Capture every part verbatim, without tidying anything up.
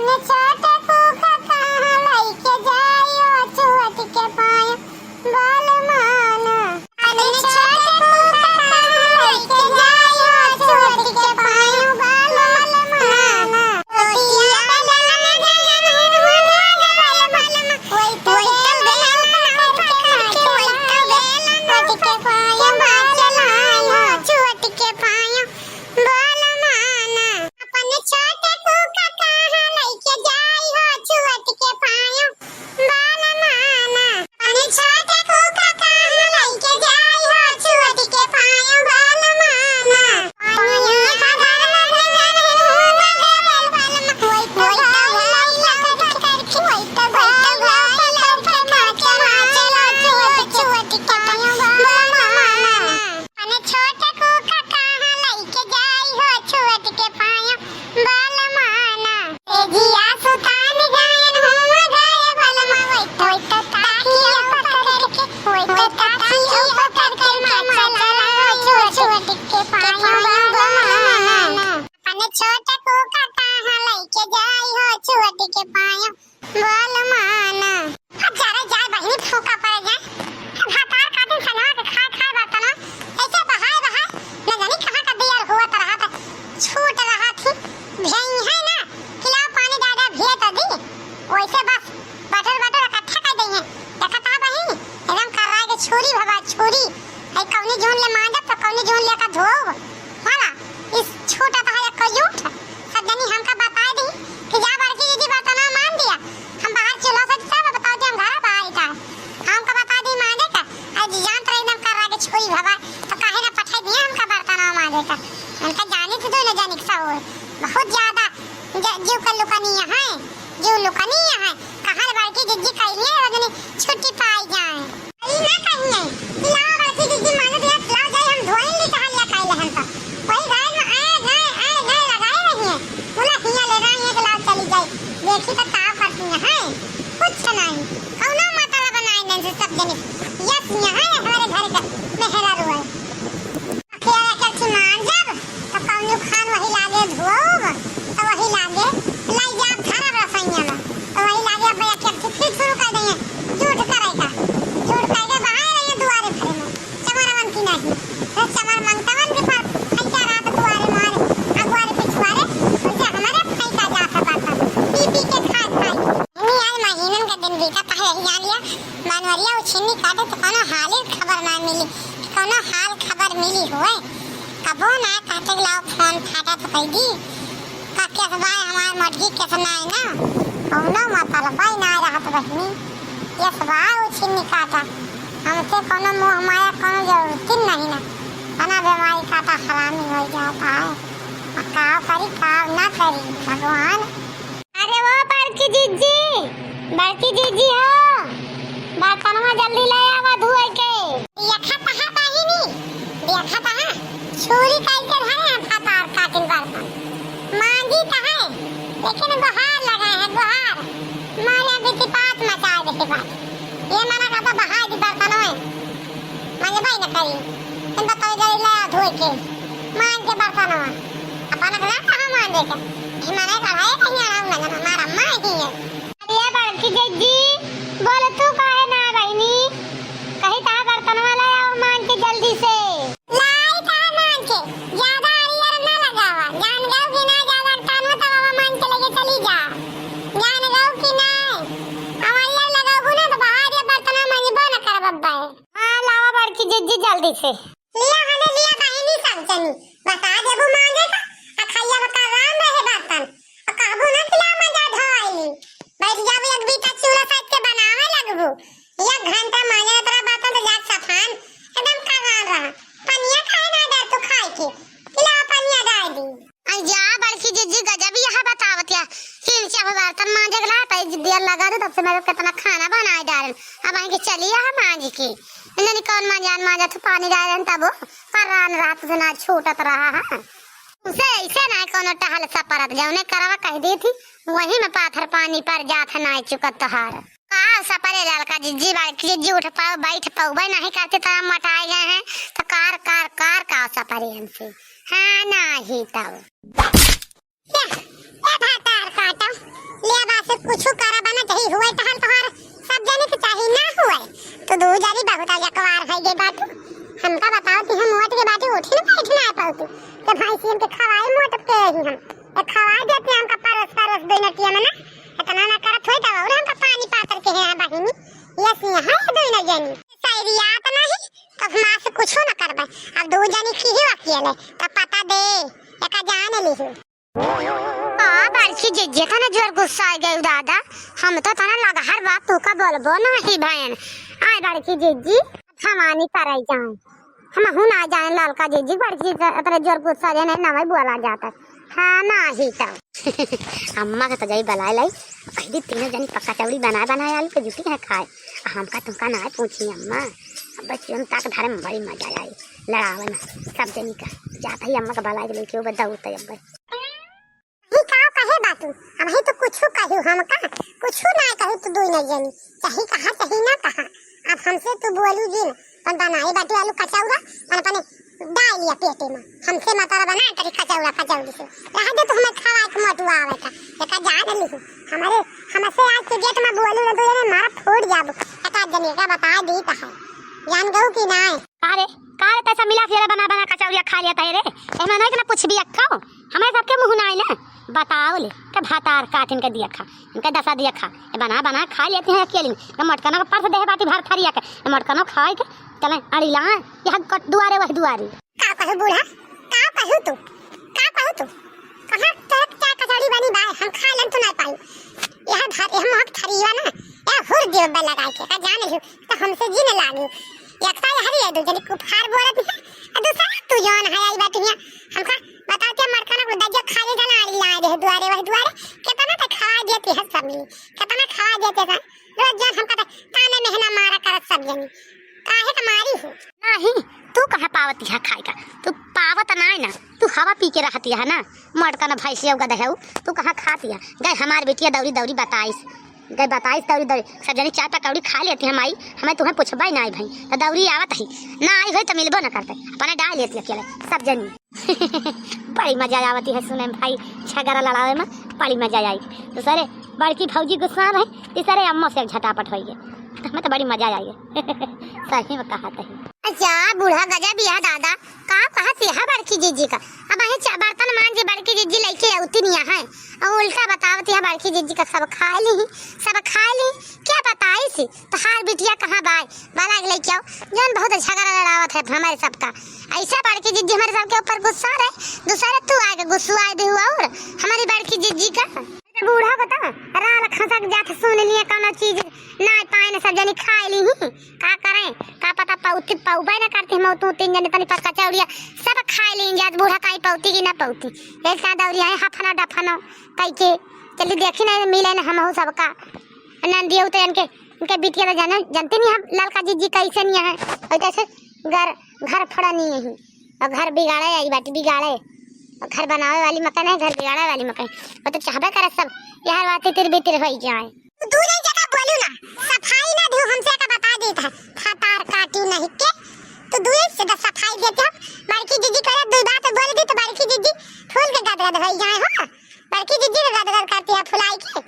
ने छोटे कुका कहाँ लइके जाई हो छुअट के पायो बलमा ना। अरे छोटे कुका कहाँ लइके जाई हो छुअट के पायो बलमा ना। रोटिया बनाने गए हो बलमा, वही तो बेल पकड़ के, वही तो बेल पकड़ के पायो बलमा ना, छुअट के पायो बलमा ना। अपने छोटे कुका कहाँ लइके जाई हो छुअट के पायो बलमा ना। अपने छोटे कुका कहाँ लइके जाई हो छुअट के पायो बलमा ना। पानिया का घर में घर में घूम गए बलमा, वही तो घर लइला करके, वही तो घर लइला करके, माचा माचा छुअट के पायो बलमा ना। अपने छोटे कुका कहाँ लइके जाई हो छुअट के पायो बलमा ना। ए जिया सुतान गए घूम गए बलमा, वही तो, वही तो ताकिया पकड़ के, वही तो ताकिया पकड़ के माचा छुअट के पायो बलमा ना। अपने छोटे कुका कहाँ लइके जाई हो छुअट के पायो बलमा ना। अब जरा जाए बहिनी, फूका पड़ जाए। अब भातार काटिन संगवा के खाए खाए बर्तनवा ऐसे बहाए बहाए, न जानी कहाँ का दियर हुआ तरह पे छूट रहा थी। भेई है ना, कि लाओ पानी डाल दे, भेज तो दी। वैसे बस बटर बटर इकट्ठा कर देई है। देखत हा बहिनी, एकदम कर्रा के छुरी भवा छुरी। आई कौनी जून ले मांजब तो कौनी जून ले का धोब। होला, इस छूटत है एक जूठ। सब जनी हमका बताए दी कि जा बड़की दीदी बर्तनवा मांज दिया, हम बाहर चूल्हा से सब बताओ कि हम घर बाहर का। हमका बता दी मांजे का, आज जानत रही एकदम कर्रा के छुरी भवा, तो काहे ना पठाई दिया हमका बर्तनवा मांजे का। उनका जाने थे दोनों जनी के सब बहुत ज्यादा ज-, जीव का लुकनिया है, जीव लुकनिया है। कहाँ ले बड़की जिज्जी कइले रजनी छुट्टी पाई जाए। ई ना कहिए कि लाओ बड़की जिज्जी मांजत है, लाओ जाए हम धोई ली, कहाँ लिया कइले हम तो। वही घर में आए गए, आए गए लगाए रही है। बोला हिया ले रही है कि लाओ चली जाए। देखी तो का करती है, कुछ नहीं। कौनो मतलब नहीं, नहीं से सब जनी यस यहाँ है हमारे घर का मेहरा रुआ। अकेला के खिमान जब, तो कौनो खान वही लागे धोब, तो वही लागे लाई जाब धरब रसोइया में, तो वही लागे अब एक एक फिर शुरू कर देंगे, झूठ करे का, झूठ कह के बाहर रहिए दुआरे भरे में, चमर मंगती नहीं, तो चमर मंगतवन के पास फैका रात दुआरे मारे, अगुआरे पिछुआरे, वैसे हमारे फैका जात है बात, पी पी के खाए खाए। नहीं, आज महीनन का दिन बीता, पहले ही जान लिया, मनवरिया उछिन्नी काटे तो कोनो हाले खबर ना मिली। कौनो हाल खबर मिली होए, कबो ना कहते लाओ फोन फाटा तो कह दी। का केस बाय हमार मटकी केस ना है ना, कौनो मतलब बाय ना रहत बहिनी। केस बाय उछिन्नी काटा, हमसे कौनो मोह माया कौनो जरूरत नहीं ना। बना बेमारी काटा हरामी हो जाता है। अब काव करी काव ना करी भगवान। अरे वो बड़की जिज्जी, बड़की जिज्जी हो, बर्तनवा जल्दी ले आवा धोए के। देखा तहा बहिनी, देखा तहा, छुरी कइके धरे हैं भतार काटिन बर्तन। मांजी तहे, लेकिन गोहार लगे हैं, गोहार। मारे बितिपात मचाए देखे बात। ये मना कहता बहार दी बर्तन होए। मांजबे न करी। हम बताओ जल्दी ले आ धोए के। मांज के बर्तनवा। अपन अगला कहाँ मांजे के? ये मने कढ़ाई कहीं आना ना जाना, हमारा माँ ही है। अरे बड़की जिज्जी, बोल तू काहे ना बहिनी? कही ता बर्तनवा ले आओ मांज के जल्दी से। लाई ता मांज के, ज्यादा अरियर ना लगावा। जान गयो कि ना ज्यादा तानो तब बाबा मांज के लेके चली जा। जान गयो कि ना? अब अरियर लगाबू ना तो बाहर ये बर्तनवा मांजबो ना करब अब्बा। हाँ, लावा बड़की जिज्जी जल्दी से। लिया हने लिया बहिनी सब जनी, बता देबू मांजे का, आ खैया बका राम रहे बर्तन, आ कहबू ना कि ला मजा धोइली। बैठ जाबू एक बीता चूल्हा साइड के बनावे लगबू, एक घंटा मांजे तोरा बर्तन तो जात सफान, एकदम करान रहा। पनिया काहे ना दे तू खाए के, कि ला पनिया डाल दी। अरे जा बड़की जिज्जी गजब यहाँ बतावत या। इनसे अब बर्तन मांजे के रहा, तई देर लगा दे, तब से मैं कितना खाना बनाए डालन। अब आएंगे चली यहाँ मांज के। इन्हें कौन मांजान मांजा तो पानी डालन तब वो। पर रान रात से ना छूटत रहा है। उसे ऐसे ना कोनो टहल सपरत, जौने करवा कह दी थी, वही में पाथर पानी पर जात है, ना चुकत तोहार। का सपरे ललका जिज्जी बड़की जिज्जी उठ पाओ, बैठ पाओ, भाई नहीं करते तो हम मोटाए गए हैं, तो कार, कार, कार का सपरे हमसे। हाँ, नाही तब। या, ए भातार काटो, कुछ करब ना, चाही हुए टहल तोहार सब जने के चाही ना हुए। तो दू जनी बहुत अजकवार है गे बाटू। हमका बताओ कि हम उठ के बाटू उठी ना बैठ ना पाऊ तू। तो भैंसियन के खवाई मोट के ही हम। तो खवा देते हमका परोस परोस दो नटिया में ना। इतना ना करत होई तब और हमका पानी पातर के है बहिनी। ये सिंह है दो न जनी। सैरियात नहीं, तब माँ से कुछो न करबे। अब दू जनी की ही अकेले, तब पता दे, एका जान ली। आ, बड़की जिज्जी, इतना जोर गुस्सा आ गई दादा, हम तो तना लगा हर बात तू का बोलबो नहीं भयन। आए बड़की जिज्जी, भवानी पर आई जाए, हम हूँ ना जाए ललका जिज्जी, बड़की जिज्जी इतना जोर गुस्सा आ जाए, नहीं, नहीं बोला जाता। हाँ, नाही तो। अम्मा के तो जाई बलाए लाई, पहली तीनों जनी पक्का चौड़ी बनाए बनाए आलू के जुटी है खाए। आ हमका तुमका ना पूछी अम्मा, अब बच्चों तक धरे में बड़ी मजा आई लड़ावे में। सब जनी का जाता ही अम्मा के बलाए के लेके वो दौड़ते अब। ही का कहे बाटू, अब ही तो कुछ कहू हमका, कुछ ना कहू तू दू नहीं जनी, चाही कहा चाही ना कहा। अब हमसे तू बोलू जिन, अपन बनाए बाटू आलू कचौड़ा, अपन अपने डाल लिया पेटे में। हमसे मतलब बना करी कचौड़ा कचौड़ी से। रह दे तो हमें खवा के मोटुआ आवे था। एका जान ली। हमारे, हमसे आज के डेट में बोलू ना तो ये मारा फूट जाबू। एका जने का बता दी तो है। जान गऊ कि ना? का रे, का रे तैसा मिला फिर बना बना कचौड़िया खा लिया था रे? एमे नहीं के ना कुछ भी अक्खो। हमारे सबके मुँह ना आए ना। बताओ ले, के भातार काट इनके दिया खा। इनके दसा दिया खा। ये बना बना खा लेती हैं अकेली। ये मटकना को परस दे बाटी भर थरिया के। ये मटकना खाए के चले अड़ी ला, यह कट दुआरे वह दुआरे। का कहू बूढ़ा, का कहू तू, का कहू तू? कहाँ तोरे चाय कचौड़ी बनी बाय, हम खा लेन तू ना पाई। यह धर, यह महक थरिया ना, यह हुर देव बे लगाए के, का जान लियो, तो हमसे जी न लागियो। एक तो यह रे दो जनी कुफार बोलत है, और दूसरा तू जौन है आई बैठी है, हमका बताओ के मरकाना को दज्जा खा ले जाना आड़ी ला दे दुआरे वह दुआरे, कितना तो खवा देती है सब मिली, कितना खवा देते हैं, रोज जान हमका तो ताने मेहना मारा करत सब जनी। काहे का मारी हो? नहीं, तू कहाँ पावत यहाँ खाए का? तू पावत नाय ना, तू हवा पी के रहत यहाँ ना। मटका ना भैंसिया उगा दहेऊ, तू कहाँ खात यहाँ? गए हमार बेटिया दौरी दौरी बताइस, गए बताइस दौरी दौरी, सब जनी चाय पकौड़ी खा लेती हम आई, हमें तुम्हें पूछबा ही नाय भाई, तो दौरी आवत ही ना आई होई तो मिलबो ना करते, अपने डाल लेती अकेले सब जनी। बड़ी मजा आवती है सुने में भाई, झगड़ा लड़ावे में बड़ी मजा आई। तो सरे बड़की भौजी गुस्सा रही, तीसरे अम्मा से एक झटापट होई है, तो हमें तो बड़ी मजा आई है। सही में कहा तही। अच्छा बूढ़ा गजब यह दादा, का कहा सिया बड़की जिज्जी का, अब अही चा-, बर्तन मांज के बड़की जिज्जी लेके अउती नहीं है, और उल्टा बतावत है बड़की जिज्जी का सब खा ली, सब खा ली, क्या बताई सी? तोहार बिटिया कहाँ बाय? बला के लेके आओ। जौन बहुत झगड़ा लड़ावत है हमारे सबका। ऐसा बड़की जिज्जी हमारे सबके ऊपर गुस्सा रहे, दूसरे तू आके गुस्सू आए दे हुआ और हमारी बड़की जिज्जी का। बूढ़ा बता, राल खसक जात सुन लिए कौनो चीज ना पाए न सब जनी खाए ली ही। का करें, का पता पौती पौबे न करती हम तू तीन जने तनी पक्का चौड़िया सब खाए ली जात बूढ़ा काई पौती की ना पौती। एक ता दौरी है हफना डफनो कई के चली देखी नहीं मिले न हम सबका। नंदियो तो इनके, इनके बिटिया तो जाने, जानते नहीं हम ललका जिज्जी कैसे नहीं है। और कैसे घर, घर फड़ा नहीं है। और घर बिगाड़े आई बाटी, बिगाड़े। और घर बनावे वाली मकान है, घर बिगाड़े वाली मकान। वो तो चाहबे करे सब, यार बात तितिर बितिर हो जाए। तू दू जन जगह बोलू ना, सफाई ना दियो हमसे का बता देत है। थातार काटी नहीं के, तू दू से दस सफाई देते हो। बड़की जिज्जी करे दू बात बोल दी तो बड़की जिज्जी फूल के गदगद हो जाए हो। बड़की जिज्जी के गदगद करती है फुलाई के।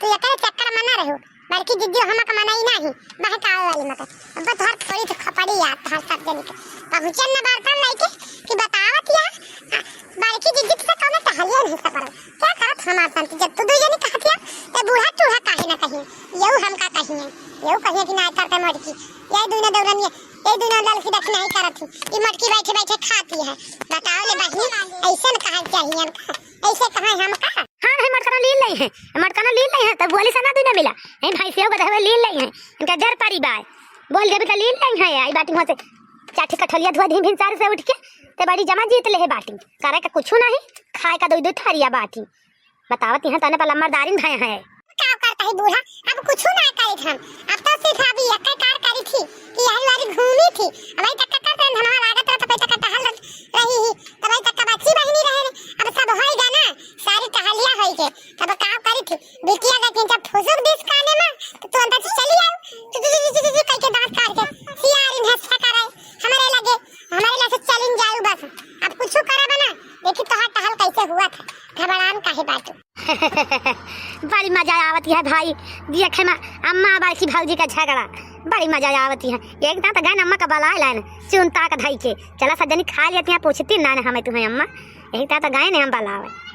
तू एकरे चक्कर में ना रहो। बड़की जिज्जी हमक मनई नाही, बहकावे वाली मत। अब तोहर थोड़ी तो खपड़ी यार, तोहर सब जनी के। पहुँचन न बर्तन लइके कि बतावत या, आ, बड़की जिज्जी से कौनो टहलिए नहीं सपरल। क्या करत हमार संती, जब तू दू जनी कहत या, तो बूढ़ा टूढ़ा काहे ना कहिए, यहू हमका कहिए, यहू कहिए कि ना करते मोटकी, ये दुनो दौरन ये, ये दुनो ललकी देख नहीं करत ही, ये मोटकी बैठे बैठे खाती है। बताओ ले बहिनी, ऐसे न कहल चाहिए इनका। ऐसे कहाँ हम का? हाँ, नहीं, मटकना लीन नहीं है, मटकना लीन नहीं है, तब बोली सना दुनिया मिला। नहीं, भैंसियों का दहवे लीन नहीं है, इनका जर परी बाय। बोल देबी तो लीन नहीं है, आई बाटी वहाँ से चाठी कठलिया धुआ दी भिनसार से उठ के, ते बड़ी जमा जीत ले है बाटी। करे का कुछ नहीं, खाए का दो दो थारिया बाटी। बतावत यहाँ तने पर लम्बरदारिन भय है। का करता है बूढ़ा, अब कुछ ना करी हम, अब तो सिर्फ अभी एक कार करी थी कि यही वाली घूमी थी, अब तक का करते हैं, धनवा लागत रहता, तब तक टहल रही ही, तब तक बच्ची बहिनी रहे, अब सब होई गा ना, सारी टहलिया होई के, तब का करी थी, बिटिया का चिंता फुसुक दिस काने में, तो तू अंदर से चली आओ, तू, तू, तू, तू, तू, तू, कह के दांत काट के, सियारी में हंसा करे, हमारे लगे, हमारे लगे चलिन जाऊ बस, अब कुछ करा बना, देखी तोहार टहल कैसे हुआ था, घबरान काहे बाटू। बड़ी मजा आवत है भाई, देखे में अम्मा बड़की भौजी का झगड़ा, बड़ी मजा आवत है। एक दांत गए अम्मा का बलाए लाइन, चुनता का धई के, चला सब जनी खा लेती हैं, पूछती ना हमें तुम्हें अम्मा, एक दांत गए ने हम बलावे।